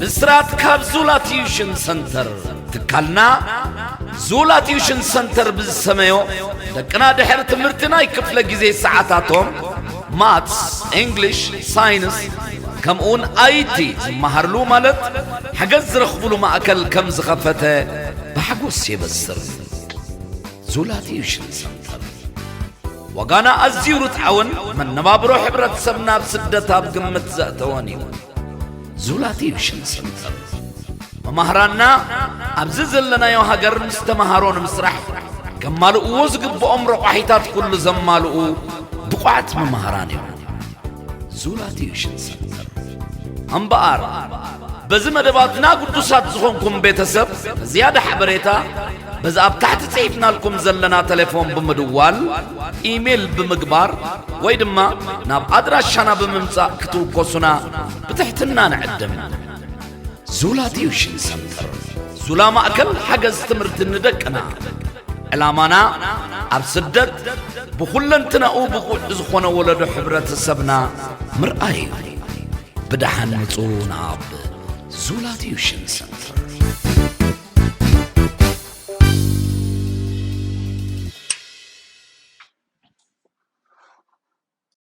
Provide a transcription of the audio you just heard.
ብስራት ካብ ዙላ ቲዩሽን ሰንተር። ትካልና ዙላ ቲዩሽን ሰንተር ብዝሰመዮ፣ ደቅና ድሕሪ ትምህርቲ ናይ ክፍለ ግዜ ሰዓታቶም ማትስ፣ እንግሊሽ፣ ሳይንስ ከምኡውን ኣይቲ ዝመሃርሉ ማለት ሓገዝ ዝረኽብሉ ማእከል ከም ዝኸፈተ ብሓጎስ የበስር። ዙላ ቲዩሽን ሰንተር ዋጋና ኣዝዩ ርትዓውን መነባብሮ ሕብረተሰብና ኣብ ስደት ኣብ ግምት ዘእተወን እዩ። ዙላ ቲዩሽን ሰንተር መማህራንና ኣብዚ ዘለናዮ ሃገር ምስ ተምሃሮ ንምስራሕ ከማልእዎ ዝግብኦም ረቋሒታት ኩሉ ዘማልኡ ብቑዓት መማህራን እዮም። ዙላ ቲዩሽን ሰንተር እምበኣር በዚ መደባትና ግዱሳት ዝኾንኩም ቤተሰብ ዝያዳ ሓበሬታ በዚ ኣብ ታሕቲ ጽሒፍናልኩም ዘለና ቴሌፎን ብምድዋል፣ ኢሜይል ብምግባር ወይ ድማ ናብ ኣድራሻና ብምምጻእ ክትውከሱና ብትሕትና ንዕድም። ዙላ ቲዩሽን ሰንተር፣ ዙላ ማእከል ሓገዝ ትምህርቲ ንደቅና። ዕላማና ኣብ ስደት ብኹለንትናኡ ብቑዕ ዝኾነ ወለዶ ሕብረተሰብና ምርኣይ እዩ። ብደሓን ምጹ ናብ ዙላ ቲዩሽን ሰንተር።